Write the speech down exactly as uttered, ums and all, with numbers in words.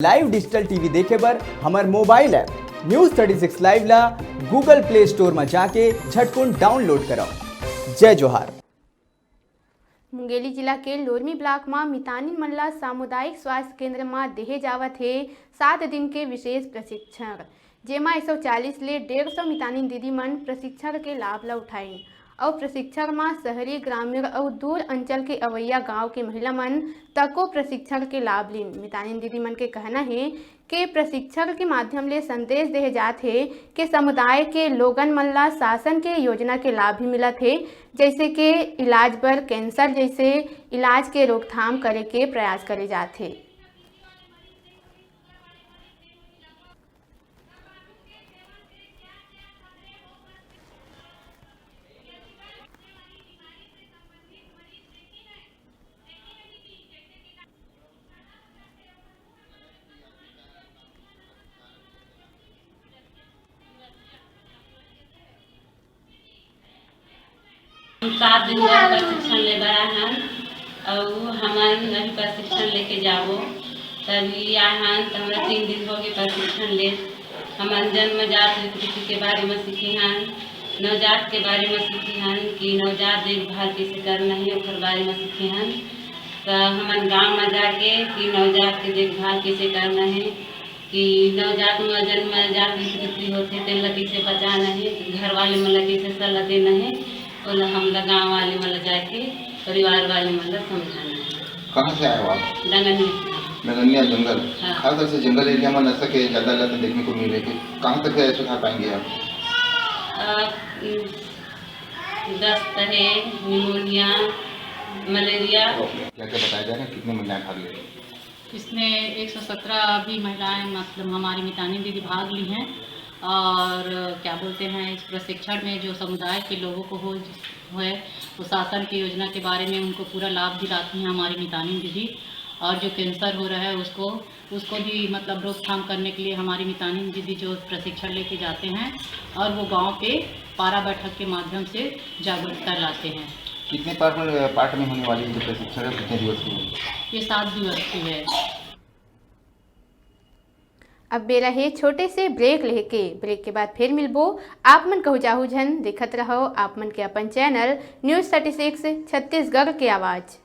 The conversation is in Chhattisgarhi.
Live digital T V देखे बर हमर mobile app News thirty six Live ला Google Play Store म जाके झटकुन download करव। जय जोहार। मुंगेली जिला के लोरमी ब्लॉक म मितानिन मन ला सामुदायिक स्वास्थ्य केंद्र म देहे जावत हे सात दिन के विशेष प्रशिक्षण, जेमा एक सौ चालीस ले डेढ़ सौ मितानिन दीदी मन प्रशिक्षण के लाभ ला उठाइन। अउ प्रशिक्षण म शहरी, ग्रामीण अउ दूर अंचल के अवैया गांव के महिला मन तको प्रशिक्षण के लाभ लीन। मितानिन दीदी मन के कहना हे के प्रशिक्षण के माध्यम ले संदेश देहे जात हे के समुदाय के लोगन मन ला शासन के योजना के लाभ भी मिलत हे, जैसे के इलाज बर कैंसर जैसे इलाज के रोकथाम करे के प्रयास करे जात हे। हम सात दिन बर प्रशिक्षण ले बर आए हन, अउ हमन अभी प्रशिक्षण लेके जाबो। तभी आए हन, त हमरा तीन दिन हो गए प्रशिक्षण ले। हमन जन्मजात विकृति के बारे में सीखे हन, नवजात के बारे में सीखे हन कि नवजात देखभाल कैसे करना है, ओकर बारे में सीखे हन। त हमन गांव में जाके कि नवजात के देखभाल कैसे करना है, कि नवजात में जन्मजात विकृति होथे, तेन ला कैसे बचाना है, घर वाले मन ला कैसे सलाह देना है, ओला हमला गांव वाले मन ला जाके, परिवार वाले मन ला समझाना है। कहाँ से आए हो आप? डंगनिया। डंगनिया जंगल। हाँ। खास तौर से जंगल एरिया में नशा के ज्यादा लत देखने को मिले, कि कहाँ तक सुधार पाएंगे आप? अ, दस्त है, निमोनिया, मलेरिया। क्या क्या बताया जा रहा है, कितने महिलाएं भाग ले रही हैं? इसमें एक सौ सत्रह भी महिलाएं, मतलब, हमारी मितानिन दीदी भाग ली हैं। और क्या बोलते हैं, इस प्रशिक्षण में जो समुदाय के लोगों को हो, है, वो शासन की योजना के बारे में उनको पूरा लाभ दिलाती हैं हमारी मितानिन दीदी। और जो कैंसर हो रहा है, उसको, उसको भी, मतलब, रोकथाम करने के लिए हमारी मितानिन दीदी जो प्रशिक्षण लेके जाते हैं और वो गांव पे पारा बैठक के माध्यम से जागरूकता लाते हैं। कितने पार्ट में, पार्ट में होने वाली ये जो प्रशिक्षण है, कितने दिवस की है? ये सात दिवस की है। अब बेरा हे छोटे से ब्रेक लेके। ब्रेक के बाद फिर मिलबो। आप मन कहू जाहू झन, देखत रहो आप मन के अपन channel news thirty six Chhattisgarh के आवाज़।